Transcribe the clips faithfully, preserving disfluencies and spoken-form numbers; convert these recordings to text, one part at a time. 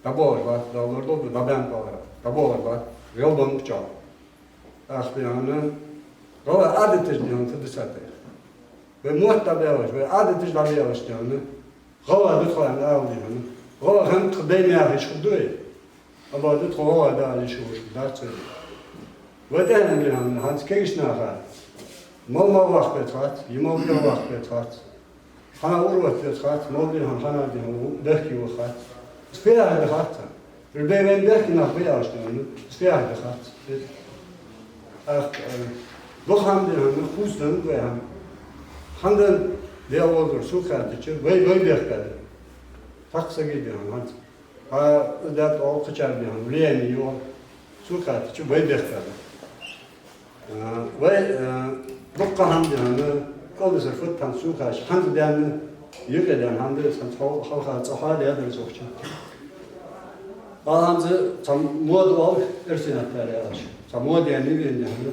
ДӀабоалаш бац, Дала лорадолда, дӀабаьнна балара, дӀабоалаш бац, гӀелбенна чӀоагӀа. ТӀаккха дий хьона, гӀалгӀай Ӏадаташ дий хьона фу да цар тӀа. Вай мотт дӀабаьлча, вай Ӏадаташ дӀабаьлча дий хьона, гӀалгӀа да тхо аьнна ала дий хьона. ГӀалгӀа хӀанз тха даьй мехаш хургда вай. Амма да тхо гӀалгӀа да аьлча, уж дац вай. Вай тӀехьа дий хьона, хӀанз кегийча наха, мала-мала ваккха веза хац, е мала-мала ваккха веза хац. Хьанна урват веза хац, мала дий хьона, хьанна дий хьона, бехке ваха хац. Из фу яхар да хац царна. Уж бе вайна бехке нах ба аьлча дий хьона, из фу яхар да хац. ТӀаккха, э, дукха хӀама дий хьона, хувцаденна вай хӀама. ХӀана Даьла лорадолда, сога хаьттача, вай, вай бехке да. Цхьаккха сага дий хьона, хӀанз. Хьа, из даьтта оал кхычар дий хьона, влияние йола, сога хаьттача, вай бехке да. А, вай, а, дукха хӀама дий хьона, кӀалдисар фуд хӀанз сога хаьттача, хӀанз даьнна, юкъе даьнна хӀама да из, хӀанз хьо-, хьалха цкъа хьоадаьдар из укх чу. Ала хӀанз цхьа мода оал, эрсий меттала аьлча, цхьа мода яьннай вайна дий хьона.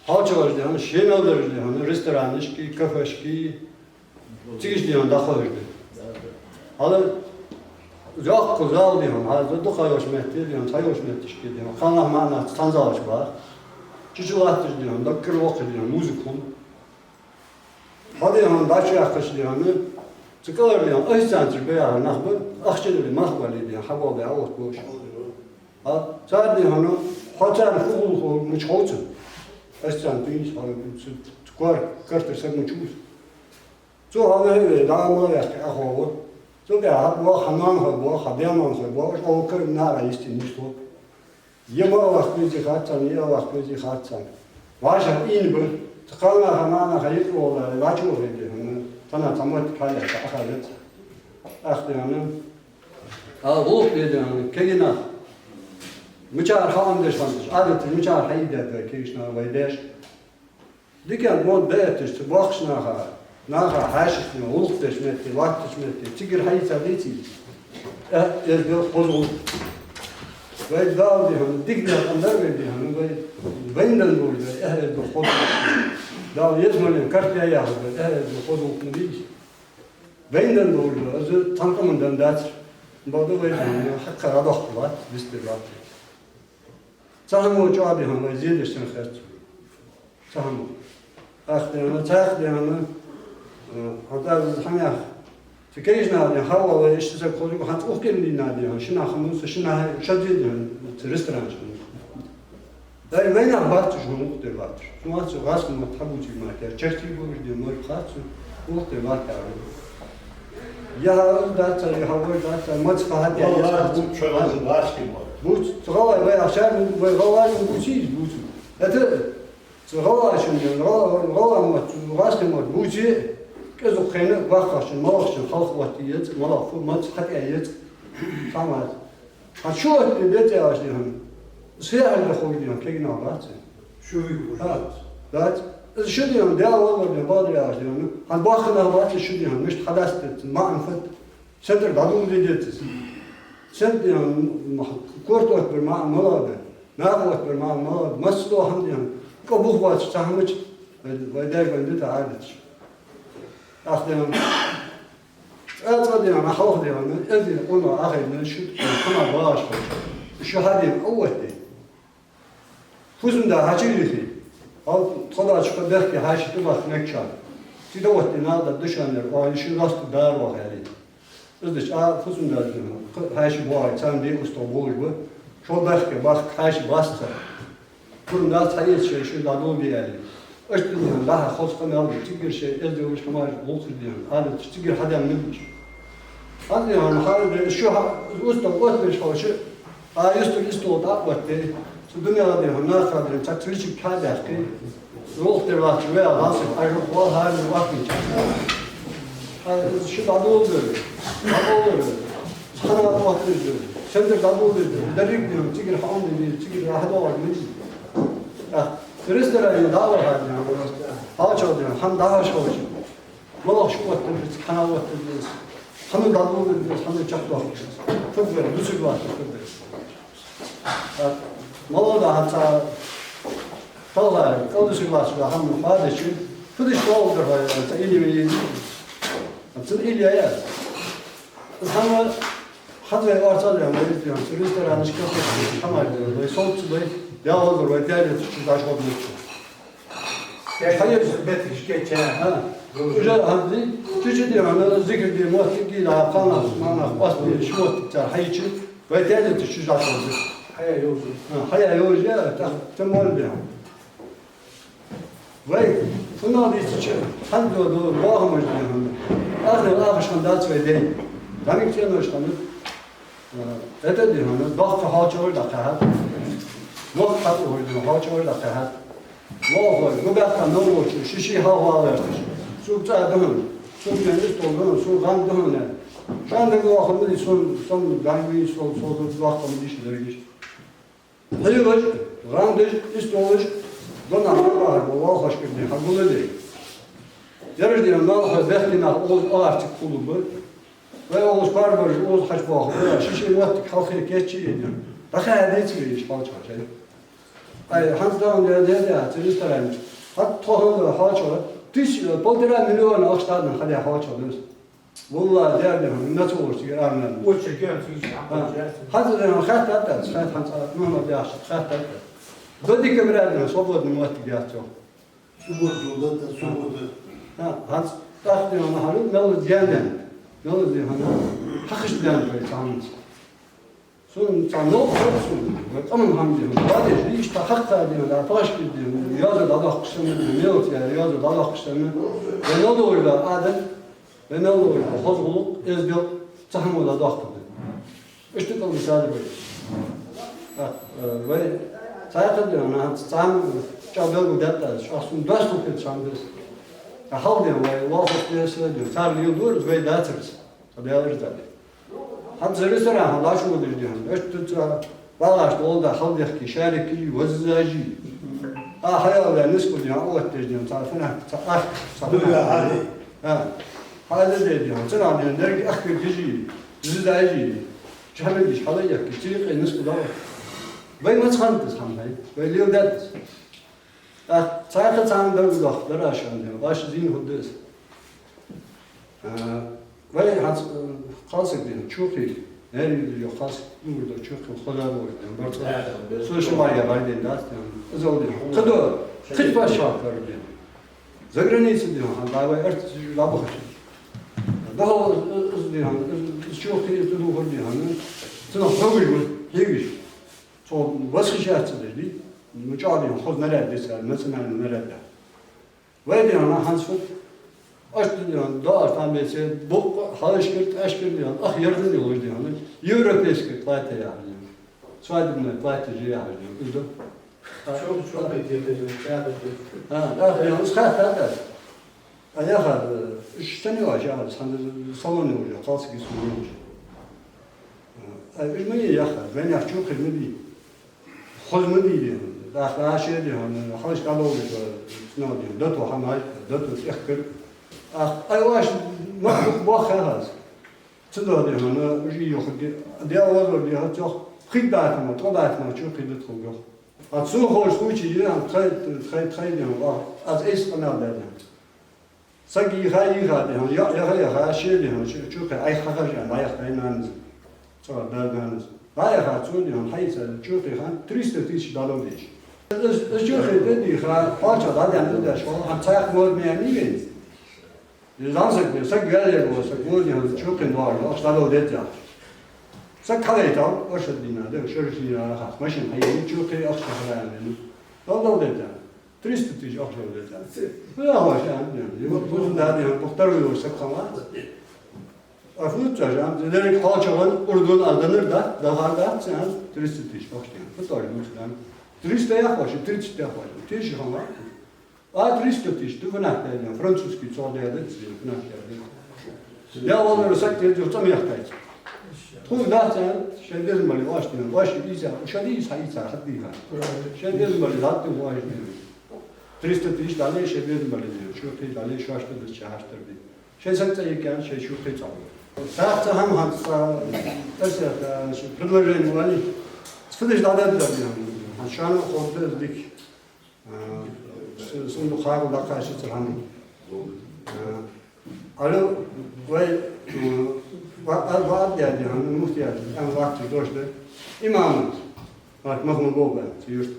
ХьоалчагӀараш дий хьона, ший мел дараш дий хьона, ресторанашка, кафешка, цига дий хьона дӀахьожаш да. Хьал йоккха зал дий хьона, хьал дукха йолча метте дий хьона, цхьа йолча метташка дий хьона, кхалнах, маӀа нах цхьан залашка баха. Чу-чу латташ дий хьона, даггара воккхаш дий хьона, музыка хул. Хьо дий хьона, дӀачуяьккхача дий хьона, цу кӀалхара дий хьона, официанташ ба яхар нах ба, ахча дилла, мах бале дий хьона, хьабоагӀа бе, хьаотта бовш. А цар дий хьона, хьо царна фу гӀулакх хул мича хов цунна. Официант вийнас хьо, цу, цу кор-, картара саг мича вувц. Цо хьо вехаве, дӀа а ма ваьккхе, Ӏохоаву. Цу тӀехьа хьа боагӀа, хьа ноанахой боагӀа, хьа даь-ноанахой боагӀа, уж гӀо кара нара йистина мишта хов. Е ма ваккха везий хац царна, е а ваккха везий хац царна. ВӀашагӀ ийна ба. Цу кхалнаха, маӀа наха юкъе вола, вӀашагӀ вахе дий хьона, цхьанне цхьа моттиг хьаяьлча, Ӏохайша еза. ТӀаккха дий хьона, а, гӀулакх де дий хьона, кегий нах. Мичара хьаӀомадеш хиннад уж, Ӏадаташ мичара хьаийдад вай кегийча наха, вай даьша. Дикан мода дӀаэттача, цу боккхача наха, наха хьаьшашта, гӀулакх деча метте, латтача метте, цигара хьаийца деций? Э, эздел, хоза гӀулакх. Вай Дала дий хьона, дика наькъа тӀа дар вай дий хьона, вай, вайна денна долаш да, э, эздел, хоза гӀулакх. Дала еза ма лийна, карт яь яхаш да, э, эздел, хоза гӀулакх ма дий из. Вайна денна долаш да, из цхьан къаман денна дацар. Бакъда вай дий хьона, хьакхара дохк латт, вистар латт. Цхьа хӀама чӀоагӀа дий хьона вай зе деш санна хет сона. Цхьа хӀама. ТӀаккха дий хьона, цхьаькха дий хьона, э, хьан цӀагӀа хьанех. Цу кегийча наха дий хьона, хьавола вай, иштта саг хоза, хӀанз укх кегийча наха дий хьона, ши нах хӀама, са ши нах, шозза дий хьона, цу ресторане хӀама. Дай вайнах бац уж хӀама укх тӀа латташ. Цу маца гӀазкхий мотт хьабувцаш мара, чехка болаш дий хьона, морг хац цу, укх тӀа латт аьле. Е хьа из дац цар, е хьа вож дац цар, маца хьа хьатӀа еза. Бувц, цу гӀалгӀай вай ахчар, вай гӀалгӀай бувций из, бувц. ХӀаьта цу гӀалгӀашта, гӀалгӀа, гӀалгӀа мотт, цу гӀазкхий мотт бувце, кӀезига хинна, воккхагӀчун, малагӀчун халха оттае еза, малагӀа фу, маца хьатӀае еза. Хьамац. Хьа шу оттаде деза аьлча дий хьона, сехьар да ховш дий хьона, кегий нах бац. Шу вий бу? Дац. Дац. Из шу дий хьона, Даьла валар дий хьона, бакъдар аьлча дий хьона, хьа боккхий нах бац, шу дий хьона, мишта хьадаста деза, маӀан фуд. Сендара дӀадоладе деза из. Сенна дий хьона, м-, корта оттабар маӀан малагӀа да, накха оттабар маӀан малагӀа да, массадола хӀама дий хьона, кӀа бух боацаш цхьа хӀама мича, вай, вай даьй вайна дита Ӏадаташ. ТӀаккха дий хьона, цкъа-цкъа дий хьона, хьалха дий хьона, эздий къонах Ӏохайна, шу хӀама багӀаш хилча, шу хьадийна Ӏооттаде. Фусам-да хьачуйихье, хьал тхо дӀачу кхы бехке хьаьший тӀабахка мег чу. Цига оттаде, наха да душанера, оаха ши лоста дара ваха аьле. Из дича, а, фусам-да дий хьона, кхы хьаьший боагӀе, царна бе устагӀа болаш ба. Шо бехке бахка хьаьший бац цар. Пурам дац хьаэца шоай шу дӀадоладе аьле. Иштта дий хьона, дӀахо хоза къамаьл да, цигара шоай эздел долаш хӀамаш, гӀулакхаш дий хьона, Ӏадаташ цигара хьаденна мегаш. Аз дий хьона, хьал дий, шу хьа, устагӀа оттабеш хилча, а, юстара истола тӀа а оттаде, цу дунен дий хьона, наха дий хьона, цхьа цвечик хьа а даьккхе, гӀулакх тӀа латтача вай а ласса, Ӏажал хьо хӀаране вахкинча. Хьа, шу дӀадоладер, дӀадоладер. Хьанна оттадер, сендара дӀадоладер, деррига дий хьона, цигара хьаӀомаде деза, цигара хьадоагӀаш ма дий. А, ресторане дӀа а вахе дий хьона, хьалчагӀа дий хьона, хӀама дӀахьош хилча, малагӀа шу оттадер деза, хьанна оттадер деза, хьанна дӀадоладер деза, хьанна чакхдоахадер деза. Фуд вай, дусарг латтар фуд вай. А, малагӀа да хьа цхьа талхара, кӀалдисарг латташ да хӀама хьадеча, фу деш тоалургдар хьо, цхьа илли ве еза. Цун илли я. Из хӀама Хьанз вай орцал ян, вай из ден, цу ресторанашка хӀама ден, вай совцац вай, Даьла гӀазот, вай тӀехьа чу дӀачугӀоргда. Хьаеш бетигаш кеча. А. Уже хьанз чу-чу ден, хьанз зикар де моттиг гила, ханах, манах, пасте, шмотиг цар хьаеча, вай тӀехьа чу дӀачугӀоргда. Хьая йовза. А, хьая йовза, тӀаккха тӀа мол ден. Вай, цунах дийцача, хьанз дола, дола, бахамаш ден хьона. Ахнел ахаш хиннадац вай дай. ДӀамига цӀенош хиннад. Э, это ден хьона, доккха хьоалчагӀар дӀакхаьхьад. Мохк хьатӀахьожаденна хьоалчагӀар дӀакхаьхьад. Вохой, губаьхка новочу, ши-ши хьалха валаеш. Сога цӀа да хьона, сога ден истол да хьона, сога гӀанд да хьона. Шоана дагавоха ма дий, сона, сона гӀанд вий, сол, сол доккха ма дий ши дерригаш. Хьоалаш, гӀандаш, истолаш, донах бахар ба, валхашкара ден, хьагулдале. Ераш ден, малхой бехке нах, укхаза аларциг хулаш ба. Вай укхаза коарабараш, укхаза хьачубоахараш, ши-ши моттиг хьалххе кийча а ден. ДӀахаьдийца вай уж хьоалчагӀаш. Ай, хьанз тахан ден, ден, ден, цу ресторане. ХӀаьта тхо хьалха хьоалчагӀа, тысяч, полтора миллиона ахча тӀадам хьадаь хьоалчагӀа да из. Валлахь, дер ден хьона, нацаллаш цига армян. Очередь цига. А, хьанз ден хьона хаьттад аз, хаьт-, хьанз а Мухьаммад яхачо хаьттад аз. До декабря ден хьона свободни моттиг яц йоах. Суббота да, да, суббота. А, хьанз тӀаккха ден хьона хьалу, мел ден ден. Мел ден хьона. Хьахаш ден хьона цхьаннеца. Сона цхьа новкъа хургда сона, вай къаман хӀама ден, бадеш, иштта хьакха ден, да, пашкир ден, йоазув дӀадоаккхаш санна, мелаца яр йоазув дӀадоаккхаш санна, вай мел долаш да адам, вай мел долаш да хоза гӀулакх, эздел, цхьа хӀама дӀадоаккхаргда. Иштта кӀалдисадар вай. А, э, вай цхьаькха ден, нахаца цхьана чӀоагӀа белгалдаьд аз, чӀоагӀа сона доастал хилча хӀама да из. А хьалха ден, вай лоалахошта ден, царна леладора из, вай дацар из. Ца Даьла ирза дале. ХӀанз цу ресторане дӀачуводаш ден хьона, иштта цу багӀаш долаш да хьалдехке, шарик кижи, ваззажи. А, хьаяла ниску ден, а оттадеш ден, цхьа фанат, цхьа арк, цхьа фанат. Дуга хьаде. А, хьаде ден хьона, цунах ден, деррига ахкар кижи, зизажи, чамагиш хьалъяьккхе, цу юкъе ниску дала. Вай маца хиннад из хӀама, вай леладаьд из. ТӀаккха цхьаькха царна дагадоах, дараш хинна ден, вай зийна хӀама да из. А, вай хӀанз, э, кхалсаг ден, чу кхийра, наьри йола кхалсаг, угар да чу кхийра, хоза да вай ден, барзкъа. Со ши марга бӀаргадайна дац ден, из ал ден. Кхы да, кхыча паччахьалкхера ден. Заграница ден, хӀанз вай арц дӀабахача. Даха из, из ден, из, из чу кхийра, из духар ден, цунах хьогаш ба, хьегаш. Цо восхищаться деш дий, ну, чӀоагӀа ден, хоза наряд децар, национальный наряд да. Вай ден хьона хӀанз фуд, иштта ден хьона, доар там беце, букъ, хьалашкара, тӀехьашкара ден хьона, ах ерзан йолаш ден хьона, европейское платье яхаш ден хьона, свадебное платье же яхаш ден хьона, из да. А, чу, чу, а, кхийра, кхийра, кхийра. А, да, ден хьона, из хаьттад аз. А яхар, э, уж сенна я оаш, яхар, цхьан салоне уже, кхалсаг из уже. А, уж ма е яхар, вайнаьха чу кхийра ма дий. Хоза ма дий ден. ТӀаккха ше ден хьона, хьалаш кӀалдолаш, цунах ден, дото хӀама, дото тӀехкар. А, ай, оаш ма боххе хаз. Цудухьа ден хьона, уж йоах, Даьла гӀазот ден хьона, цох пхи бӀаь тама, ткъо бӀаь тама чу кхийра да тхога йоах. А цун хоза случай ден хьона, тхай, тхай, тхай ден хьона, аз айса къамаьл даь ден хьона. Саг йийха, йийха ден хьона, я-, яха, яха, ше ден хьона, чу, чу кхийра, Ӏайха хьахажа, дӀаяха вай нанас. Цо да нанас. ДӀаяха цо ден хьона, хьаийца, чу кхийра хана, триста тысяч дӀадала дезаш. Из, из чу кхийра тӀадийха, кхоача дӀадаьнна деш, хьо, хьан цхьаькха модный яьннай вайна. Из зӀамсаг ден, саг гаьллера вола саг, во ден хьона, чу кхийра доагӀар, ахча дӀадала деза яхаш. Саг хьалайтав, оршот дийнахьа, да, шераш дийнахьа хах, машин хьаеннай, чу кхийра ахча хьалаьннай. Дала дала деза. Триста тысяч ахча дала деза. Ну, я хӀама, а, не, не, вот, вот, да, не, вот второй его саг хьалаьннай. А фу ца жам, деррига кхоачагӀан, Урдун а данар да, дахар да, цен, триста тысяч ахча. Фу ца жам, цен. Триста я хӀама, тридцать я хӀама. Тысяча хьалаьннай. А триста тысяч, ту фанат дайна, французский цо дайна, цо фанат дайна. Я валар саг тӀа духьа цӀа мехкайца. Тхога дац, а, шоай безам бале, оаш ден, оаш ийца, шоай дийца, хьаийца, хьадийха. Шоай безам бале, латта оаш ден. Триста тысяч дале, шоай безам бале ден, чу кхийра дале, шоашта да чу хьаштар бе. Шоай саг цӀа йикан, шоай чу кхийра цӀа. Сах цхьа хӀама хӀанз цхьа, тӀаса, а, ши предложени вани. Цхьа деш дӀададда ден. ХӀанз шоана ховргда из дика. А, с-, сона дукха хьалха дӀакхаьчача цхьа хӀама. А, алло, вай, а, Ва-, а-, ва-, а-, дяди, хьан муфтият, ам вахташ дош да. Имам. Мах-, мах ма бо ба, цу юрта.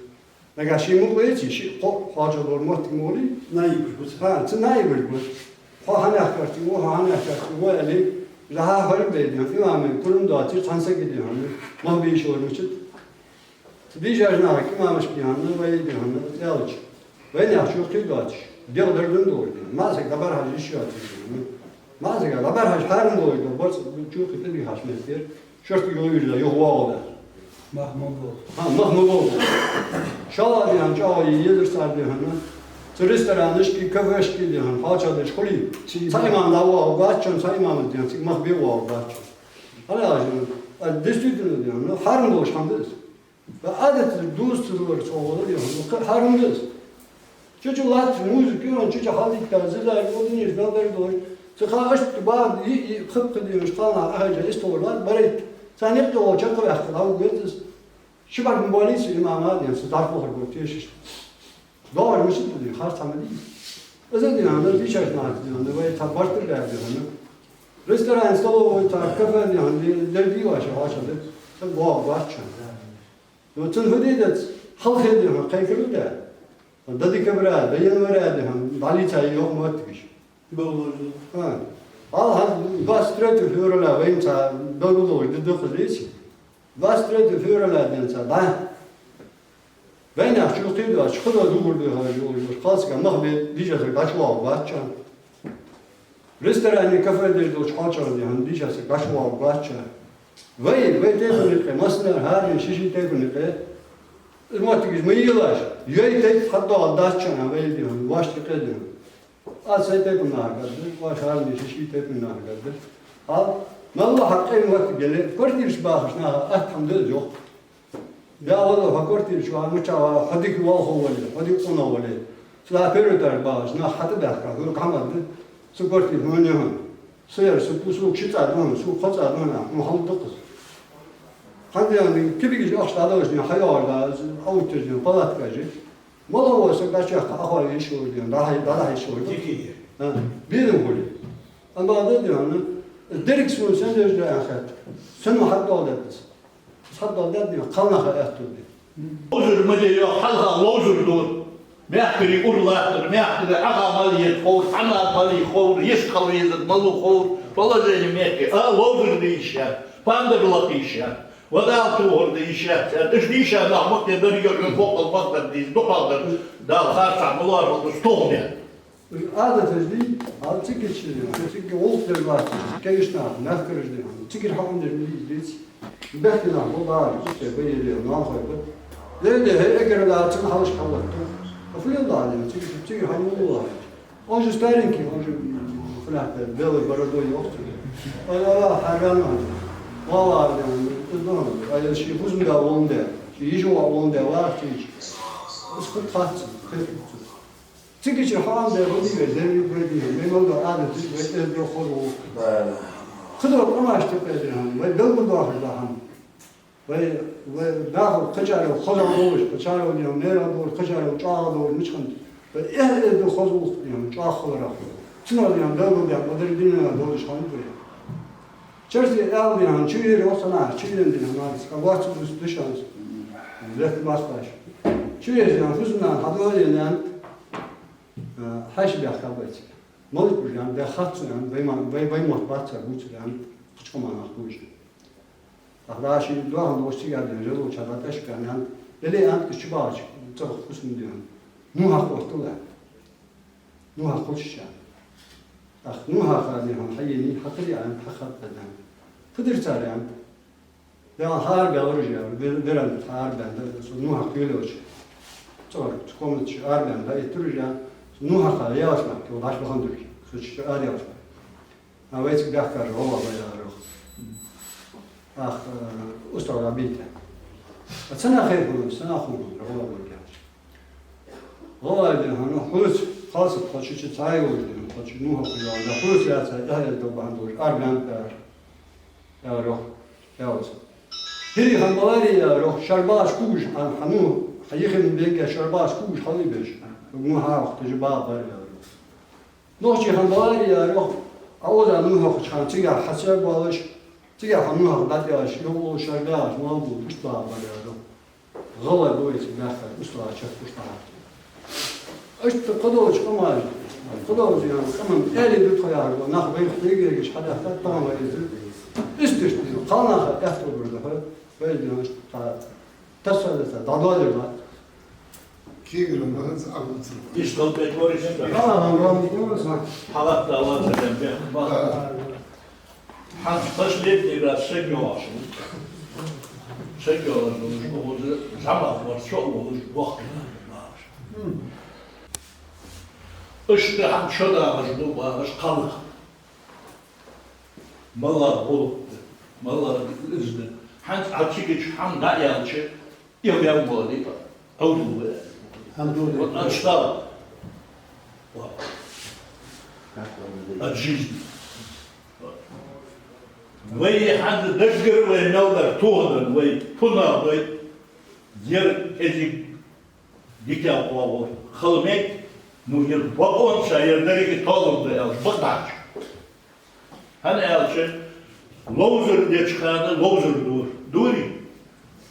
Нагахь ший мукъа веций, ший кхо-, кхоачалур моттиг ма валий? Наибаш ба цу. Ха, цу наибаш ба. Хьо хьанах карти, во хьанах карти, во али, лаха хьал бе, дин, имаме, кулун доацир, цхьан саги, дин, мах бийшор мучит. Цу дийшача наха имамашка, дин, вай, дин, аьлча. Вайнах чу кхы доацаш, дегӀ дар дун догӀу, дин. Масага дабар хьажа йиш йоацаш, дин. Масага дабар хьажа хьарам догӀу, догӀу, барц чу кхы тӀабихьаш меттера. Шортта йовийрза, юха вогӀа да. Мах ма бо. Ха, мах ма бо. Шала, дин, чӀоагӀа езар цар, дин, хьона. Цу ресторанашки, кафешки, дин, хьона, хьоачадеш хулий. Цхьа имам да вогӀа гаччан, цхьа имам, дин, цига мах бе вогӀа гаччан. Хьала яжин, а, действительно, дин, ну, хьарам долаш хьан да из. Ба адат дус цу лор цо вала, дин, ну, ха-, хьарам да из. Чу-чу латт музыка, юран чу-чу хьалдийтта, зизар, одиниш, белдар долаш. Цу ха ашт ба, и, и, хап-хап динаш, хана ахажа, истовар латт, барайт. Цхьа никъ долча кхы ваьхка, лав гвертас. Шибар ма болийца имама, дин, цу дарх вахар гвер тешаш. ДоагӀар мишта да, дин, харц хӀама дий. Из, дин, хьона, дийшача наха, дин, хьона, вай цхьа бартар баьб, дин, хьона. Ресторан, столовой, цхьа кафе, дин, хьона, дер дий ваша, ваша, дин. Ца гох бачча. Ну, цун хӀу дийдац, хьалхе, дин, хьона, кхайкар да. Да декабря, да января, дин, хьона, дӀалийца йоах моттигаш. Белгало. А. Ал хьан двадцать третьего февраля вайна ца белгалдолаш ди дукха дийци. Двадцать третьего февраля денца, да? Вайнах чу кхы доацаш, худа дугур дуй хьажа, йолаш, йолаш, кхалсага мах бе, дийша саг дӀачувоагӀа гвачча. Ресторане, кафе деш долча хьоачагӀа, дин, хьона, дийша саг дӀачувоагӀа гвачча. Вай, вай тайпан юкъе, массанахьа хӀаране ший-ший тайпан юкъе. Из моттигаш ма елаш, йой тайпа хьадоагӀа дац шоана вай, дин, хьона, ваш юкъе, дин. Аз сай тайпан нах гаргда, вай хӀаране ший-ший тайпан нах гаргда. Ал, малла хьакъ ма ватта геле, квартираш бахаш наха атта хӀама да из, йоах. Я вала, хьо квартира чу ваха, мича ваха, хьо дика волхо вале, хьо дика къонах вале. Цу первый этаж бахаш нах хьатӀабаьхка, хӀу хӀама да, цу квартира хьона яхана. Са яр, са пу-, сога ши цӀа да хьона, сога кхо цӀа да хьона, хьона хьал дукха. Хьан ден кибигаш ахча дӀадалаш, дин, хьайоагӀаш да, аутер, дин, палатка жи. Мала ва саг дӀачаккха, ахвар йиш йолаш, дин, дӀахьай-, дӀадахьа йиш йолаш. Дикий. А, бирам хуле. Амма да, дин, хьона, деррига сона сен деш да аьнна хет. Сен ма хьаддоаладаьд из. Из хьаддоаладаьд, дин, кхалнаха аьттув да. Ловзар ма де йоах, хьалха ловзар ду. Мехкарий ура латтар, мехкарий Ӏаха мала еза ховр, хьанар мала ховр, йист хила везар малув ховр, положени мехкарий. А, ловзар де йиш я, пандар лакха йиш я. Ва Дала тохар де йиш яц, уж дийша нах ма кхе дар, йоӀ, боккъал мах дар дийза, дукхагӀдар, Дала харцахьа ма лоархӀалда уж, тохам я. Уж Ӏадаташ дий, хьал цига чу, цига гӀулакх дер латташ, кегийча наха, мехкараш дий, цигара хьаӀомадеш ма дий из, деций. Бехке нах ба, бахар, цу тӀа ба, ели, ноахой ба. Леладе, хӀай эггара дала цун хьалаш хьалатта. Афлел дала, цига, цига хьалмулла хьаьж. Он же старенький, он же, м, флягта, белой бородой йоах цунга. Ой, ой, ой, хьаргана хьона. Вала, хьаргана, из дон, а я ший хӀусамда воландаь, ший йижа воӀ воландаь, варах тийча. Из хӀама хац, хетаргва цунга. Цигача хьаӀомадаь ва дий вай, деррига вай дий, вай мел дола Ӏадаташ, вай эздел хоза гӀулакх. Кхыдола къамашта юкъе дий хьона, вай белгалдоахаш да хьона. Вай, вай даха кхычарел хозагӀа долаш, кхычарел, дий хьона, мерах долаш, кхычарел чӀоагӀа долаш, мича хиннад. Вай эхь-, эздел хоза гӀулакх, дий хьона, чӀоагӀа хиларах. Цунах, дий хьона, белгалдаь, бадар дина долаш хиннад вай. Черти аьлар, дий хьона, чу ер йоах цхьаннахьа, чу ер, дий хьона, ца вац дус дешанца. Лек махкаш. Чу ер, дий хьона, хӀусамнана хьадоаладе аьннад, а, хьаьша баьхкаб вай цига. Малик уж аьннад, да хац цунна аьннад, вай ма-, вай, вай мотт бац цар бувцар аьннад, кхыча къаман нах ба уж. ТӀаккха дӀа ший доахан долаш цига, дий хьона, жа лоча дӀатӀашка аьннад, леле аьннад, из чубагӀача цӀагӀа хӀусам, дий хьона. Ну хьакхоттал аьннад. Ну хьакхочча. ТӀаккха ну хьаха, дий хьона, хьаени, хьакхаде аьннад, хьакхаьда аьннад. Фу дир цар аьннад. Дала хьаарабаьлар уж, вер-, веранда хьаарабаьнна, со ну хьакхийлача. ЦӀагӀара, цу комнаташ арабаьнна, дӀаэттар уж, со ну хьаха, ялаш мара, кхы дӀачубахандаь уж, со чу араялаш мара. А вай цига баьхкар, гӀалгӀа вай, аьлар йоах. Ах, э, устагӀа бийта. А цхьаннахьа хайр хул, цхьаннахьа хул, гӀалгӀа вай, аьлар. ГӀалгӀай, дий хьона, хьоца, кхалсаг, кхо чу, чу цхьа йолаш, дий хьона, кхо чу ну хьакхийла, хьоца яц, эхь-эздел бахьан долаш, арабаьннаб, аьлар. Аьлар йоах, аьлар цо. ХӀирий хинна баларе, аьлар йоах, шоаш багӀаш кугаш, хьа, хьа ну, хьа йихин бега шоаш багӀаш кугаш хьалбеш. Ну хьахьокхаш багӀа бар, аьлар йоах. Нохчий хинна баларе, аьлар йоах, Ӏа оза муха хьахьокхача хана цигахь хьа цӀа а болаш, цигахь хьа муха дӀатӀаелаш, юхалуш шаргахьаш, малбу, уж баха баьлла. ГӀалгӀай бу вай цига мехкара, уж баха чакх, уж баха. Иштта кхыдолча къаман, кхыдолча ян къаман аьле ду тхо яхар, нах вайх тегергаш хьадаьхкад, тахана вай из. Иштта, иштта, кхалнаха аьттув бар да хьо, вай динаш тха тасса да, дӀадоалар ма. Кегара ма хӀанз Ӏа гуцар. Ишт гӀалгӀай кориш да. Ала, ала, ала, ала. Хьалат да, ала, садам бех. Да. ХӀанз последний раз шаг йоагӀаш ву. Шаг йоагӀаш ву, укхаза зӀамагӀа вар со а волаш, бохкина багӀаш. Иштта хӀанз шо дагӀаш ду багӀаш кхалнах. МалагӀа гӀулакх да, малагӀа из да. ХӀанз Ӏа цига чу хӀама дӀааьлча, Ил ял бола дика. Ӏовдал ве. ХӀама ду. Вот от что? Вот. От жизни. Вот. Вай хӀанз даггара вай мел дар, тохадар вай, пунагӀ вай, ер кӀезига дикагӀа вагӀа хала мег, ну, ер бакъонца, ер деррига толам да аьлча, бакъдача. ХӀана аьлча, ловзар деча хана ловзар дора. Дора?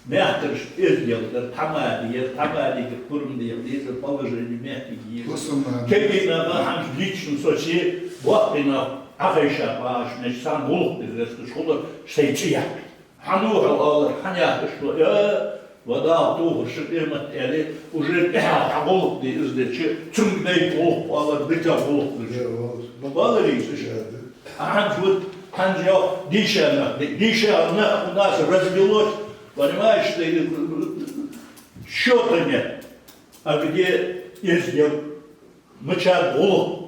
Мехкарашта эздел дар, тхьамада яр, тхьамадагара пурам дехар, дезар положени мехкага езар. Кегий нах хӀанз лично со ше, боккхий нах Ӏохайша багӀаш, меш царна гӀулакх дер гӀерташ хулар, сай цӀи яьккхар. Хьан ву хьо, алар, хьан яхаш ва? Э, ва Дала тохар ши къемат аьле, уже тӀехьа хьа гӀулакх де из деча, цунга дай гӀулакх алар, дика гӀулакх деча. Э, валар. Валар из иштта. Э, да. А хӀанз вот, хӀанз йо, дийша нах, ди-, дийша нах у нас развелось, понимаешь, ты, э, счёта нет. А где есть, где мычат гӀулакх?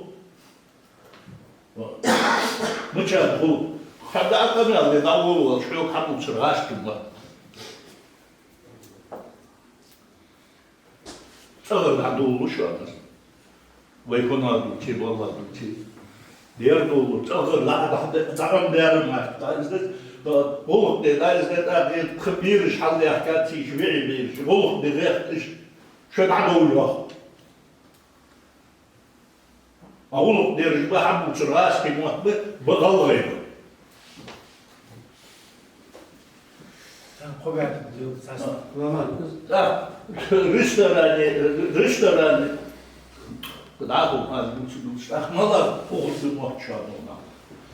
Мича хул? Хьада къамаьл де дӀаволавелча, хьога хьабувцар гӀаштума. ЦӀагӀара дӀадолалуш ванас. Вай хӀана дувций, валла дувций. Дера долалу, цӀагӀара дӀа-, дӀа-, дӀа-, дӀа-, дера ма, дӀа-, из де, дӀа-, гӀулакх де, дӀа-, из де, дӀа-, де, кхы бераш хьалъяхкаций, виӀий бераш, гӀулакх де гӀерташ, шо дӀадовла йоах. А гӀулакх дераш ба, хьабувцар гӀазкхий мотт ба, ба гӀалгӀай ба. Тан кхо баьтта дил цас. А. Ламан. Да. Ресторане, ресторане. Да, ху, аз бувцар, бувцар. Ах, мала, ху, ху, мотт шо дона.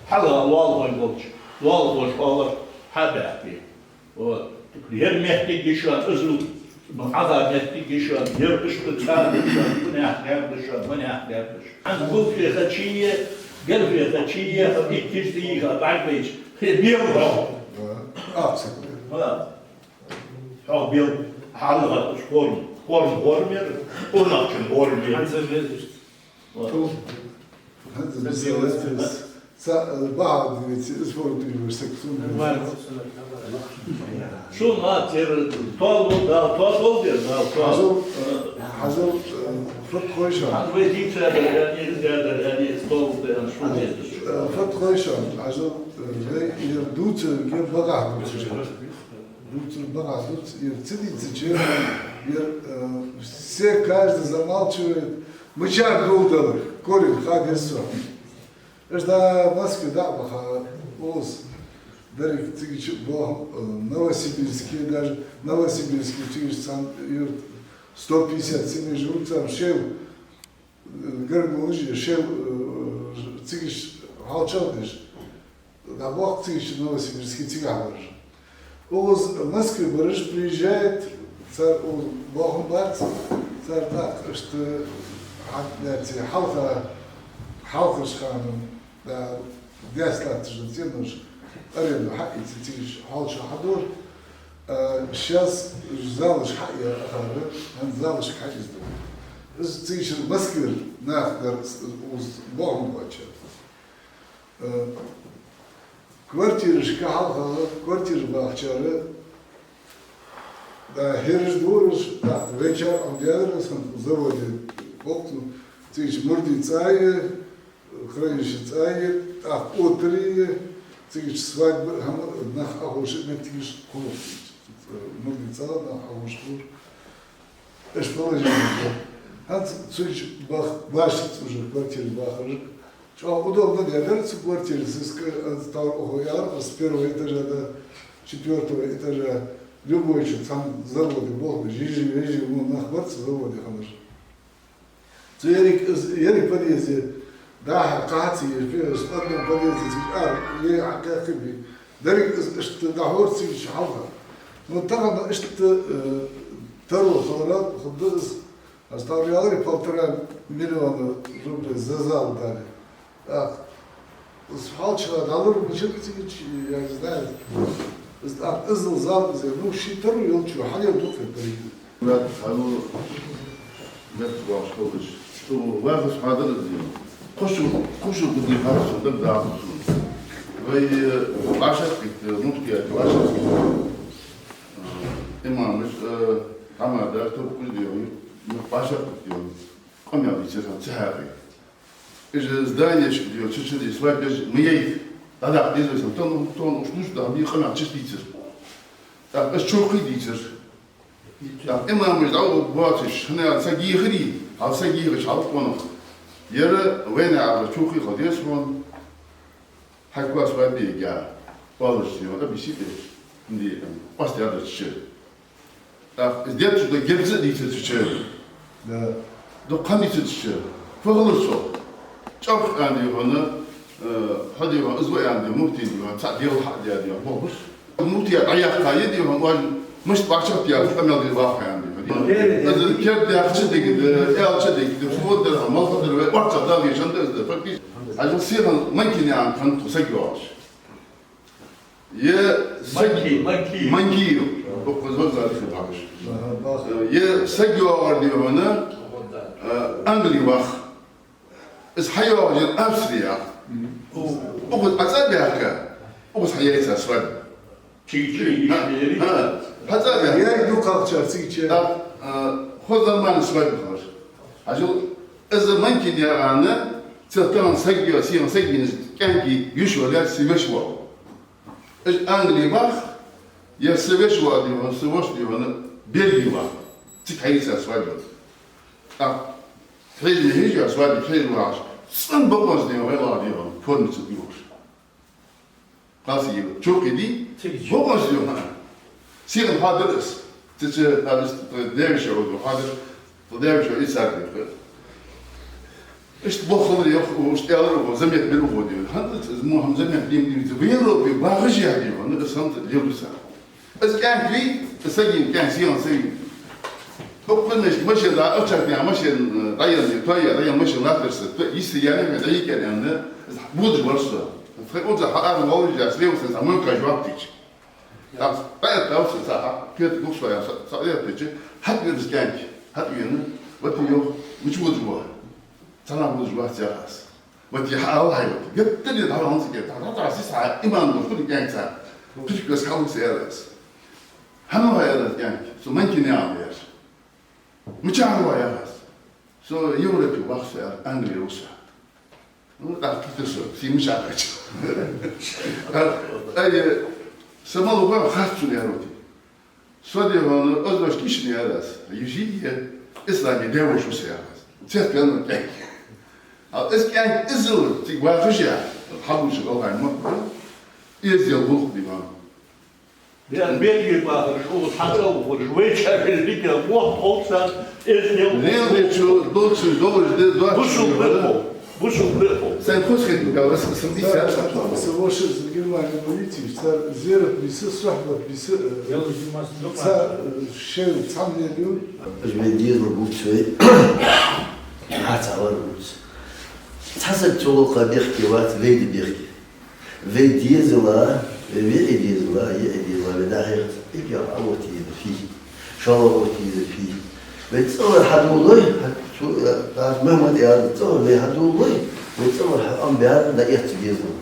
Хьала, лоалахой болча. Лоалахой школа, хьабаьхкий. Вот. Ер мехтиг йишан, азу, ма хьаза мехтиг йишан, ер иштта цар йишан, мунех гердашан, мунех гердаш. Ан гулфе хачие, гелфе хачие, иккис дийха, барбейс. Хе, бел хо. А, а, ца. Ха. Хо бел, хьалгӀа, корм, корм, гормер, урнахчун гормер. Ан ца везиш. Ту. Ца, э, бахьа дивице, из форум университет сум. Сум а тер, тол, да, тол, да, да, тол. Хьажал, э, хьажал, э, фат хойша. Ан вай дийца да, я не, я да, я не, стол, да, ан шум, я да. Э, фат хойша, хьажал, э, вай, я дуца, я багах дуца. Дувцар багӀа дувц, ер ца дийцача, ер, э, все, каждый замалчивает, мичара доладелар, корень, хьагӀ еза со. Аш да Москве дӀа а баха, оз, деррига цига чу бохам, э, Новосибирске, даже Новосибирске цига цхьан юрт сто пятьдесят семья живут, царна шел, Гаргалужи шел, э, цига хьалчагӀдеш, дӀабохк цига Новосибирске цигахь бараш. Оз Москве бараш приезжает, цар оз бохам бац, цар тӀаккха иштта хьа-, хьалха, хьалхарча хана, да, дес латташ да ценош, аренду хьаийца цига хьалчагӀ хьадора. А, щас залаш хьаийца ахара, хӀанз залашка хьаийца ду. Из цига Москвера нах дар, уз бохам бача. Э, квартирашка хьалха, квартира бахачара, да, хӀераш дураш, да, вечер он дядра сан заводе, бохту, цига мурди цӀае, хранилище цӀае, тӀаккха отри, цига свадьба, хӀама, нах ахуша, меттигаш кхухуш, мурди цӀа, нах ахуша кхухуш. Эш положение. ХӀанз цуьнча бах-, башиц уже квартира бахарг. ЧӀоагӀа удобно дар цу квартире, сиска, э, товр уху яр, с первого этажа до четвёртого этажа, любой чу цхьан заводе болх беш, жижи-вежи мо нах бар цу заводе хиннараш. Цу еррига из, еррига подъезде дахьа кхаьча еза, первый, с одного подъезда цига ара, е а кхаьча бе. Деррига из иштта дӀахьора цига чу хьалха. Ну, тахан иштта, э, таро хиларал, хӀаьта из, аз товр яьлар, полтора миллиона рублей за зал дали. Так, из хьалча дӀалур мича цига чу, я не знаю. Из, так, иззал зал из, ну, ши таро йолча хьале дукха деррига. Мурад, хьану, мет ваш халыш. Шу вахас хьадар дин. Кхо шу, кхо шу гуди хьадар шу даг даху шу. Вай, э, башат кит, э, муфтият башат кит. Э, имамаш, э, хьамада, туркуш дин, ну, башат кит дин. Къамял дича сан цхьари. Из зданиешка дин, чу-чу дин, свадьбеш ма яй. Дадах диза сан, тон, тон уж душ да, би къамял чу дийцар. Так, аз чу кхы дийцар. Так, имамаш дӀавоагӀаш, хӀана аьлча са гехари, хьал са гехаш, хьал къонах. Яра вайна агӀа чу кхы хьал деза хьона. Хьаква свадьбе яга. Палаш зима, объясни деш. Инди, ам, пас ядар чу. Так, из детташ да герза дийцар чу. Да. Дукха дийцар чу. Фу хилар со? ЧӀоагӀа аьнна дий хьона, э, хьо дий хьона, из ва аьнна дий, муфти дий хьона, цхьа дел хьа дий хьона, бохуш. Муфтият дӀаяьккха я дий хьона, важ мишта башат яр, къамаьл дий ваха аьнна дий хьона. Из керда яхача дигда, аьлча дигда, фу дар, малха дар, вай орца дагӀа шан дар, фактически. Аз сихан манкине ан кан тхо саг йоагӀаш. Е саг Манки, манки. Манки. Боккъонца вокзале хи бахаш. Аха, бах. Е саг йоагӀар дий хьона, э, Англи вах. Из хьайоагӀаш яр Австрия. Мгм. Укхаза хьацӀа баьхка, укхаза хьаяйцар свадьба. Чичи, ишмери. ХӀа, хьацӀа баьхка. Яй дукхагӀчар цигача. Да, э, хоза нормально свадьба хилар. Хьажал, из манкине яр ана, цу тахан саг йо, сихан саг йинаш кӀаьнки юш валяр, си веш вал. Из Англи вах, е са веш ва дий хьона, са воша дий хьона, Бельги вах. Цига хьаийца свадьба. Так, хьежа ма хьежа, свадьба хьежа вахаш. ЦӀена бокъонца дий хьона, вай ла дий хьона, форма ца дий хьона. Кхалсаг чу кхы дий, цига чу. Бокъонца дий хьона. Сихан хьадар аз. Цу чу, а, из, даьвеший оду хьадар, тха даьвеший оду исар дий хьона. Иштта бохалар йоах, иштта аьлар укхо, замет бир укхо дий. ХӀанз из мо хӀама замет дим дим, в Европе багӀаш я дий, хӀанз из хӀама лелуса. Из кӀаьнк вий, из сагин кӀаьнк, сихан саг. Боккъонца машен да, ахча дий, машен, э, дӀаян дий, той я, дӀаян машен латтарса, то йисте яьнна, дӀайикъян аьнна, из будаш вар со. Тхай укхаза хьаара волаш я, слева са, са мойка жоп дича. Так, поэт дал са, са, хьа, кхета гуш вай, са, са, я печи, хьатӀавена из кӀаьнк, хьатӀавена, вот йоах, мича водаш ва? Цхьаннахьа водаш вац яхаш. Вот я хьаала хьай вот. Геттара дӀа хьаланца геттара. ХӀанз си са иман дош, кхы кӀаьнк ца. Пишкас хьалуса аьлар аз. ХӀана ва аьлар кӀаьнк? Со манкине ала яр. Мичахьа ва яхаш? Со Европе вах со аьлар, Англи вуса. Ну, так, кхы со, си мичахьа кхаьча. Ай, са мала ва харц сона аьлар. Со дий хьона, аз дош кишне яр аз. Южи е, исламе девош вуса яр аз. Церкве аьнна кӀаьнк. А из кӀаьнк иззал, цига вахаш я, хьабуша ГӀалгӀай мотт ба, эздел гӀулакх дий хьона. Бе-, бегий бахараш, укхаза хьацӀа ухараш, вай чакхар дика, мотт ховца, эздел. Лелачо, долчун долаш де, доацачун Бусулба долаш де. Бусулба. Сайн хоза хетта, гал, ас, ас, ас, ас, ас. Са воша из Германе полици, цар зерат биса, сохьбат биса, э, ца, э, шел цхьан лелю. Аз вай дезал бувц вай. Хьаца вар бувц. Цхьа саг цу гӀулакха бехке вац, вай да бехке. Вай дезала, вай виӀий дезала, йиӀий дезала, вай дӀахьехац, икӀал Ӏооттаезар фий, шоллагӀа оттаезар фий. Вай цӀагӀара хьадоладой, хьа-, цу, э, тӀаккха Мухьмад аьлар, цӀагӀара вай хьадоладой, вай цӀагӀара хьа Ӏомабаьр дӀаэц дезал.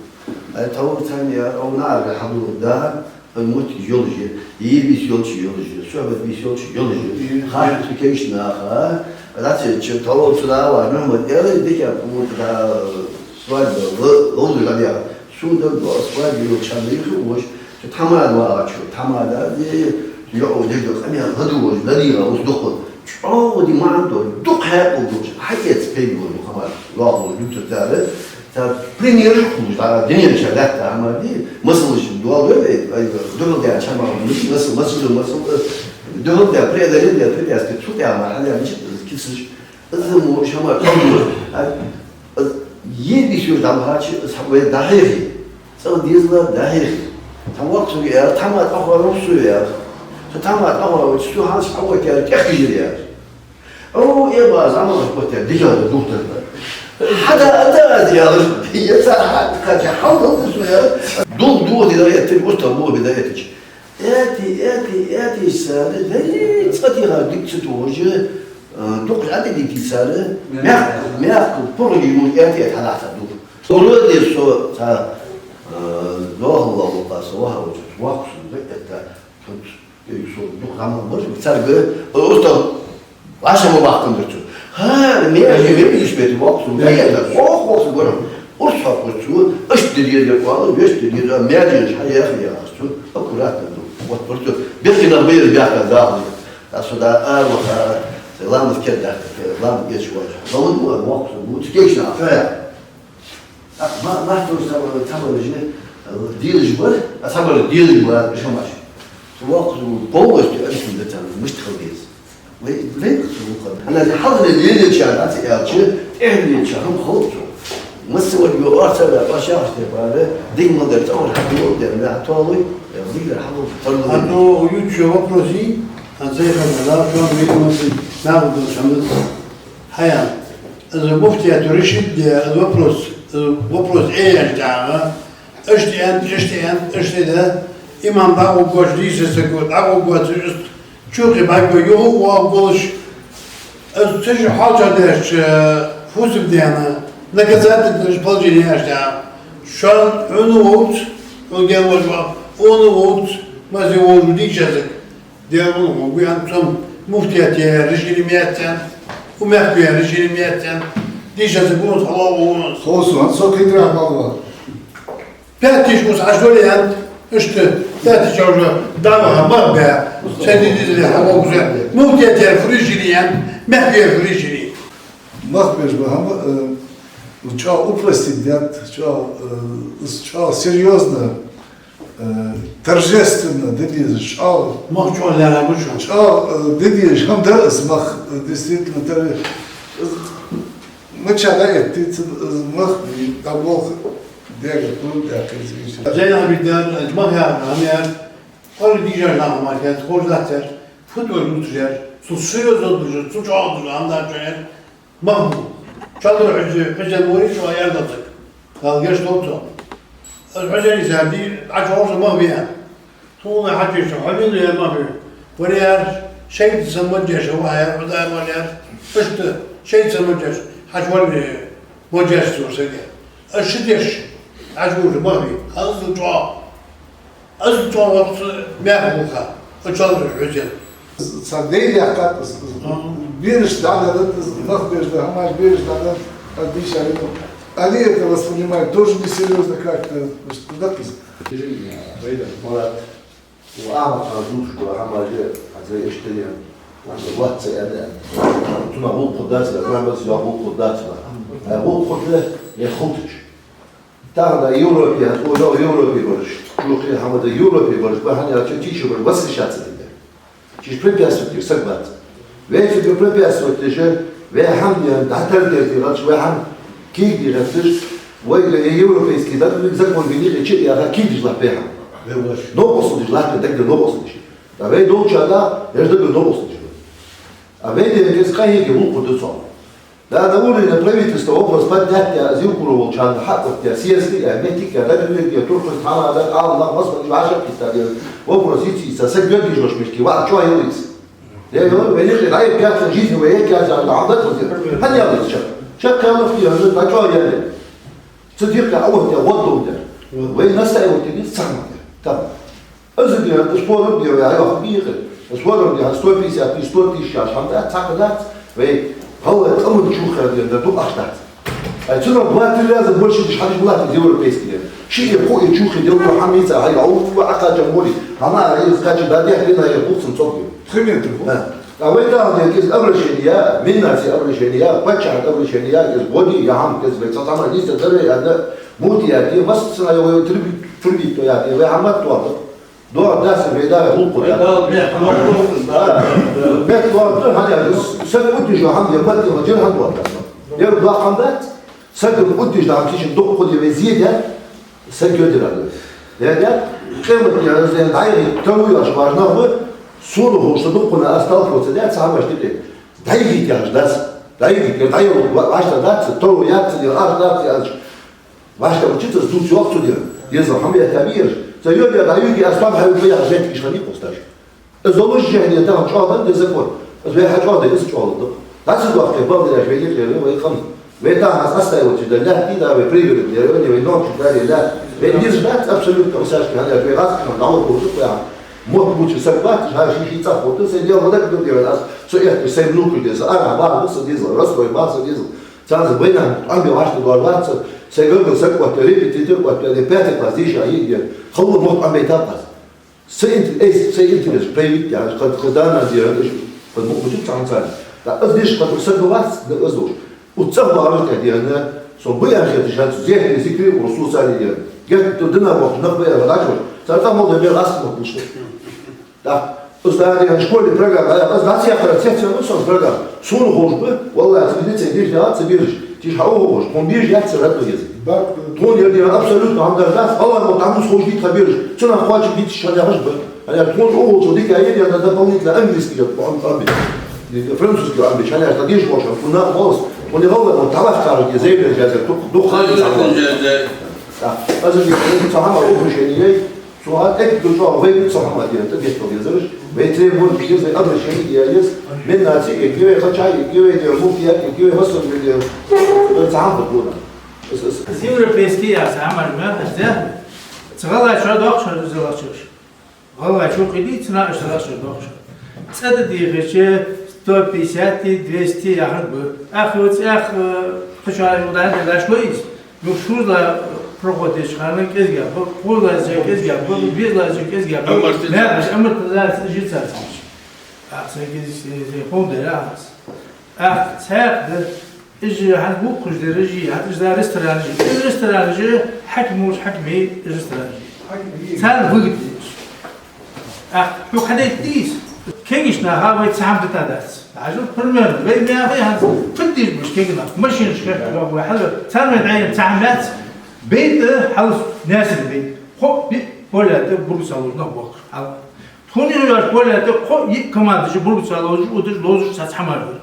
Ай, тхьовра цхьанне аьлар, укх наӀарга хьадоладу, да, вай моттиг йолаш я, е вийс йолча йолаш я, сохьбат вийс йолча йолаш я. Е, харц е. Кайшнаха, рацеча, тхьовра цу дӀа а ваьнна, Мухьмад аьлар, дика, умут, да, свадьба, л-, ловза гӀадъяла. Сона даг доагӀа свадьба йолча хана дийхар воша, цу тхьамада вагӀачо, тхьамада, е, йоӀо деррига къамаьл ладувгӀаш, ларийгӀа вус дукха. ЧӀоагӀа ди маӀан долаш, дукха хьаькъал долаш, хьаэца пайда бола дукха хӀамаш, лоалахо дувцар цар. Примераш хулаш, да, динен ча лаьтта хӀама ди, масалаш дола вай, ай, духьал да чама, масал, масал, масал, духьал да преодоление препятствий, цу тӀа ма хьадаьннача кицаш, из мо шама, а, а, ебис юр дам хачи, из вай дахьехи, цӀагӀа дезала дахьехи. Там ваксу яр, тама тӀахвар русу яр. Та тама тӀахвар, цу хьалс хьават яр, тӀехкижир яр. О, э, ба, заман хӀотта дигала духтар ба. Хьада, ада, ада, яла. Я ца хьа, кача, хьал, хьал, хьал, я. Дух, дух, ди да, эти, уста, дух, ди да, эти. Эти, эти, эти, сада, да, и, цати, ха, дик, цу, тоже, э, дух, ада, дик, сада. Мягко, мягко, пурги, ему, эти, эти, хьала, ца, дух. Урод, и со, ца, э, дохла, лопа, со, ва, вот, ваксу, да, это, Эй, со дух заман бар, царга, э, уста, ваша ма бахкан дар цу. Ха, ме, ме, ме, иш бети, воксу, ме, я, да, ох, воксу, гора. Урс хапа цу, аш дирья, я, вала, веш дирья, да, ме, я, ша, я, я, цу, аккуратно, ну, вот, просто, бехи на бейр, бяха, да, а сюда, а, вот, а, ламаз кер, да, ламаз кер, чуваш. Да, вот, ну, воксу, ну, скечна, а, А, ма-, махтур сабар, сабар же, э, дилж бар, а сабар дилж бар, шамаш. Вакъ полностью арсен да там, мышт халгез. Вай, вай, вай, ана хьалгӀа лелеча, а ца ялча, эхлеча, хӀама халча. Масса вот бу арца да, пашах те пара, дин мадар таур хабул да, да, толуй, э, вигар хабул, толуй. А то уют ещё вопросы, а за это да, то мы, мы, нам, шамас. Хьаял. Из муфтият решит де, из вопрос, из вопрос эяш дагӀа. Ишта аьннад, ишта аьннад, ишта да. Имам дӀагӀоргвоацаш, дийша саг дӀагӀоргвоацаш, чухи бӀаргагой юхавоагӀаргволаш. Из ца ши хьалча деш, э, фусам дена, наказать деш положени аьш дагӀа. Шоана хьона вовц, хьона гел вож ва, хьона вовц, мазе вожу дийша саг. Дера вон гуян цом муфтият я решили меттен, у мехкуя решили меттен, дийша за гунус, хало гунус. Хосу, ан со китра балва. Пять тысяч гус аш вариант, ишта, пять тысяч уже дама хама бе, сади дизли хама гузе. Муфтият я решили ян, мехкуя решили. Мах беш ба хама, э, ча упростить дят, ча, э, ча серьёзно. Э, торжественно де дезаш, чӀоагӀа. Мах чӀоагӀа лерхӀа ба шоана. ЧӀоагӀа, э, де дезаш хӀама да из мах, э, действительно, тар-, э, мача да эттица, э, мах, да болх дега, пуру да, кайза. Зайна хӀама да, э, мах яхар, хӀама яр, хӀара дийша нах мах яр, хӀара дацар, футбол дутар, цу серьёзно дужа, цу чӀоагӀа дужа, хӀама да чӀоагӀа яр. Мах бу. Чалра хьуьжа, хьуьжа вори, чӀоагӀа ярдацаг. Галгаш долчо. Аз хьуьжа изарди, Ӏачу хьоша мах бия. Тхуна хьачуьша, хьо мила я мах бия. Вари яр, шайта самаджаш, ва яр, хӀудай мал яр. Ишта, шайта самаджаш, хьачу вали маджаш цур сага. Аз ши деш, Ӏачу хьоша мах бия. Аз чӀоагӀа. Аз чӀоагӀа вакхса мехка вуха, а чалра хьуьзел. Цар дей яхкат, аз, аз, Ага. Бераш дагадат, аз, нах бераш да, хӀамаш бераш дагадат, аз дийша вину. Они это воспринимают тоже несерьёзно как-то, значит, куда ты? Вайда, Марат, у Ахмад Хазуш, у Ахмад Хазуш, а за Эштериан, а за Ватса, а за Туна Гулкудацла, Ахмад Зиа Гулкудацла. А Гулкуда, я Хултыч. Тахан Европе, хӀанз ода Европе бараш, чухе хӀама да Европе бараш, бахьан яьлча тиша бараш, восхищаться дергда. Чиш препятствовать деш саг бац. Вай цига препятствовать деш, вай хӀама ден, дӀатардеш дегӀач, вай хӀама кийк дегӀач, вай га е европейский, да, вай закон вини, е чит яха кийк деш лахь вай хӀама. Вай ваш. Новкъостал деш лахь, дагде новкъостал деш. Да вай долча да, еш дагде новкъостал деш. А вай ден кес къахьеге вулкъу ду цо. Да, на уровне правительства вопрос поднять, я, Зилкура волчарна хьакъ оттаяь, съезд я, мехкик я, да, деррига я, турхуз, хьала, да, Алла, Москва, ваша киста, я, вопрос йицийца, са гёргий жош мешки, ва, чё йылиц? Я, я, вай нихи, да, я, пятьсот жизней, вай, я, я, да, да, да, да, хьан ялиц чак? Чак, я, ну, я, ну, да, чё я, я? Цу дирка, а вот я, вот дом, я. Вай настаивать, я, сам, я. Там. Аз ден, спорам ден, я, я, бихе. Спорам ден, сто пятьдесят тысяч, сто тысяч, аш хӀама дац, цхьаккха дац. Вай, гӀалгӀай къаман чухе ден, да дукха аш дац. Ай, цунах два-три раза больше деш хьадеш булат из европейский ден. Шиъ е кхоъ е чухе дел, хӀама йица, ай, ау, Ӏакъача моли. ХӀама, ай, из кача да дехьа дена, я, бухсам цог ден. Три метра, бу? Да. ТӀаккха вай тахан дерг из обращени я, Миннаца обращени я, паччахьага обращени я, из боди, я хӀама, из вай цхьа хӀама нийса дар вай аьнна, муфтияте, массане а вай турби-, турбийта яхе, вай хӀама ма тоха. ДоагӀа дац вай дагӀа гӀулакх. Вай дагӀа бехк ма тоха. Да. Бехк тоха, хьан яхаш, саг уддиш хӀама я, бат я, жир хӀама тоха. Ер доккха хӀама дац. Саг уддиш да хӀама, кхыча дукха хӀама вай зе даьд, саг йодира. Даьд, къематдийнахьа дӀайгӀий, таро яхаш ваш нах ба, сона ховш, дукха хӀама астал фоца даьд, цхьа хӀамаш тӀе. ДӀайгӀийта яхаш дац. ДӀайгӀийта, дӀайгӀийта, ва-, вӀаштӀа дац, таро яц, дин ах дац, яц. ВӀаштӀа учиться дувца йоах цу дин. Дезал хӀама яхьа бийраш. Ца йода, дӀайгӀий, аз пам хьайву яхаш, жеттигаш хани посташ. Из долаш жехье тахан чӀоагӀа да закон. Из вай хьа чӀоагӀа да, из чӀоагӀа да. ДӀа ца дохке, бал дераш вай ликъера, вай къам. Вай тахан аз астайвачи да лаьтти да, вай пригород дера, вай номчи да лаьтти. Вай низ дац абсолютно усашки хьанаьш, вай гӀаскхана дӀавахар хургва яхаш. Мотт буча саг бац, хьа ший-ший цӀа хургда, сай дел ма дагадоагӀа аз, со эхкаш сай внукаш деза, ара баха са деза, Ростове баха са деза. Царна вайна Ӏомабе вӀаштӀехьадоалаш вац, сай гаргара саг оттаве, репетитор оттаве, пятый класс дийша йиъе, халла мотт Ӏомабайта аз. Сай интер-, эй, сай интерес проявить яхаш, хаз, хаз дана дера, хаз мукъ буту цхьан царна. Да, аз деш, хаз саг вац, да, аз дош. Уццах бараш тӀа дена, со баян хеташ хӀанз, зехье зикри, урсу царна дера. Гетта дина боху, нах баян вадач ваш. Цар цӀа мол да бер ас мол бушо. Да, аз да дера школе программа, аз дац яхара, цецен ну сон программа. Сона ховш ба, валлахӀи, ца лицей деш яц, ца бираш. Тиш хьа ховш, хьон бираш яц, ца радо еза. Тхона ер дера абсолютно хӀама дар дац, хала мо там ховш дит хабираш. Цунах кхоачам бит шо яхаш ба. Хьанаьр тхона оалача дика я, я дополнительно английский я, по-, по-, французский я, английский, хьанаьр тхо деш болаш, тхона молс, тхона гӀалгӀа, вот, тавах караш, я заявление, я за, дух, дух, хали, хали, хали. Да. Аз не, цу хӀама обращени яй, цу хӀа, эк, ду, цу, вай, цу хӀама дера, тӀа бехк бал езараш, вай требовать деш, вай обращени яй, Миннаца, эк, вай, хача, эк, вай, дера, муфтият, эк, вай, массане дера, цу хӀама дона. Из, из. Из европейский я, са хӀама ма хаза. Цу гӀалгӀачоа дохкаш, из лахчош. ГӀалгӀачо кхы дийцар, иштта лахчо дохкаш. ЦӀа тӀа дийхача сто пятьдесят, двести яхар ба. Ах, вот ах, э, кхычар даьнна даш лоиз. Ну, шозлагӀа проход деш хана кӀезига ба, кхозлагӀа кӀезига ба, везлагӀа кӀезига ба. Амортизация. Мягаш, амортизация жица цхьач. Ах, са кӀезига, се, се, хӀама да яхаш. Ах, цхьаькха да, из хӀанз букхаш дераш, хӀанз из да ресторанаш. Из ресторанаш, хьаким уж, хьакимий ресторанаш. Царна выгодно. Ах, хьо хьадайта дийс. Кегийча наха вай цхьа хӀама дита дац. Хьажал, примерно, вай мягӀа хӀанз фу деш буш кегий нах. Машинаш хьехка вагӀа хьал. Царна вай дӀаена цхьа хӀама яц. Бейта хьалс Наьсаре бейта. Кхо йиъ поля тӀа бургца ловш нах бохкаш. Хьал. Тхона юаш поля тӀа кхо йиъ командаш бургца ловш, удаш ловш цхьацца хӀама дар.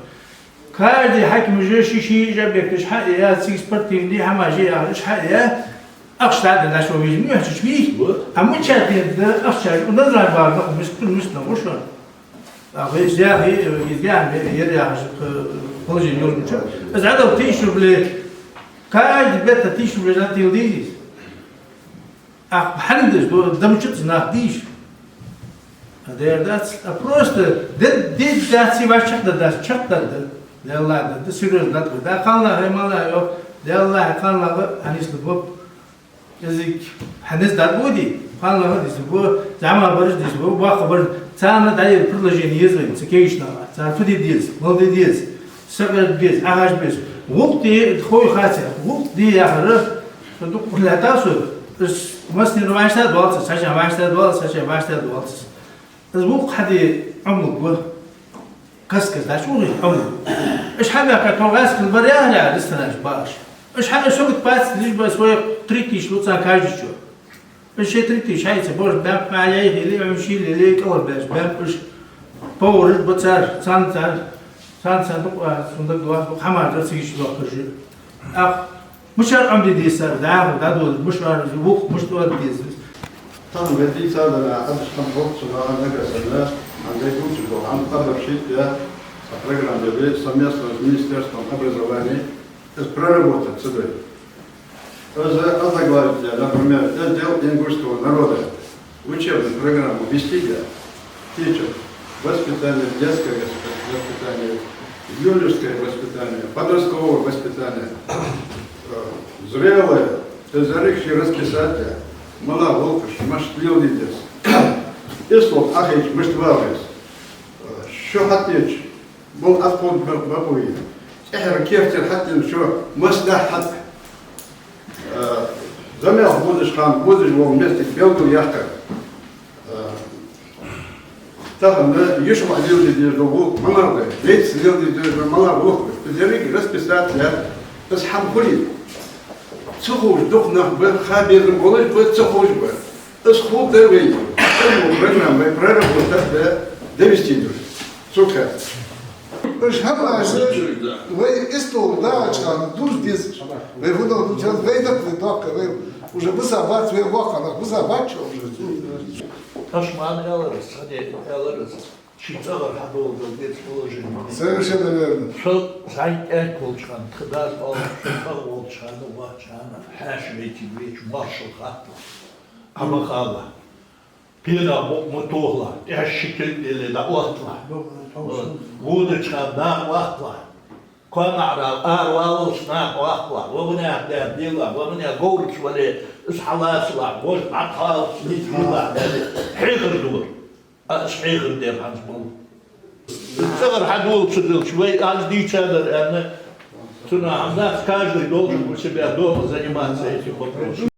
Каждый хьаким уже ши-ши жаб беккаш хьа я, цига спортивный хӀама же яхаш хьа я, ахча дӀа деш вижа муьхьчуч вий. А мича ден да ахча, у назар бар нах, мис-, мис нах, уж. А вай яхи, из яхи, ер яхаш, положение юрнуча. Из Ӏадал тысяча рублей. Каждый бетта тысяча рублей жа тил дийзис. Ах, хьанна деш, до-, да мича цу нах дийш. А дер дац, а просто де-, де дац, и ваш чакхдаргдац, чакхдаргда. Делла да, да серьёзно да, да, кхалнах, э, мала, ё, делла, кхалнах, хьанисна боб. Язык, хьанис да буди, кхалнах дис бо, зама бараш дис бо, баха бараш, царна дӀаер предложени еза вай, ца кегийча наха, цар фу де деза, мала де деза. Сакъерда беза, ахьаш беза. ГӀулакх де, хой хацар. ГӀулакх де яхар, со дукха лаьтта со, из массанена вӀаштӀехьа доаллац, цхьачча вӀаштӀехьа доаллац, цхьачча вӀаштӀехьа доаллац. Из гӀулакх хьаде Ӏомалургва. Каст-каста дӀачугӀоргва Ӏомалургва. Уж хьабаьхка, тхо гӀаскхила бар яхар, ресторанаш баш. Уж хьа-, уж согат бац, лишь бы свой три тысячи луца каждый чо. Уж шоай три тысячи хьайца, божа баьннаб, хьаяйхили, уж шийла леле, кӀалхарбаьча баьннаб уж. Повараш ба цар, царна, царна, царна, царна дукха, а, сундаг дуас, дукха хӀама дар цига чу дохкаш. Ах, мичара Ӏомаде деза цар, дӀахо, дӀадоладе, мишта вар, вух, мишта вар деза. Тахан вай дийцадар, Ӏадаш хӀама болча, цу нагахьа санна, хӀанз вай дувцаш дола хӀама обобщить я, а программа я, совместно с Министерством образования, из проработать ца дой. Из озаглавить я, например, раздел ингушского народа в учебную программу ввести я, течет воспитание, детское воспи-, воспитание, юношеское воспитание, подростковое воспитание, э, зрелое, из арихши расписать я, мала гӀулакхаш, мишта леладе деза. Ислом ахич мишта вагӀа веза. Шо хьатӀаеча, бул аз кхода бакъ, бакъо я. ТӀехьара керттера хьатӀаденна шо масса дахьа хьатӀа. Э, замел водаш хана, водаш вола моттиг белгалъяьккхар. Э, тахан йиша воӀ леладе дезаш дола гӀулакх малагӀа да, вайца леладе дезаш дола малагӀа гӀулакх да. Из еррига расписать яь, из хӀама хуле. Ца ховш дукха нах ба, ха безам болаш ба, ца ховш ба. Из хул да вай. Из мо программа вай проработать да, довести да. Цу кхаьча. Уж хӀамаш вай истола дагӀача хана дувца деза. Вай фуннагӀа дувцар, вай дакъа вай доккха, вай уже бусалба бац, вай воккха нах бусалба бац уже. Ташман аьлар из, хьаде аьлар из. Ший цӀагӀара хьадоладала деза положени. Совершенно верно. Со зӀамига волча хана, тха дас оал, со цӀагӀа волча хана, вахача хана, хьаьша вайтиг веча, моаршал хатталахь. Ӏа ма хала. Пенах букъ ма тохалахь, тӀехьашка ши кулг делле дӀаотталахь. Водача хана накъаваккхалахь. КоамаӀара араваллалца накъаваккхалахь. Ва мунех даьр делахь, ва мунех говраш вале, из хьалацалахь, вож дӀатӀахьаллалца низ дилалахь, аьле, хьехар ду. А, аз хьехар дер хӀанз бу. ЦӀагӀара хьадола ца делча, вай аз дийцадар аьнна, цунах хӀама дац, каждый должен у себя дома заниматься этим вопросом.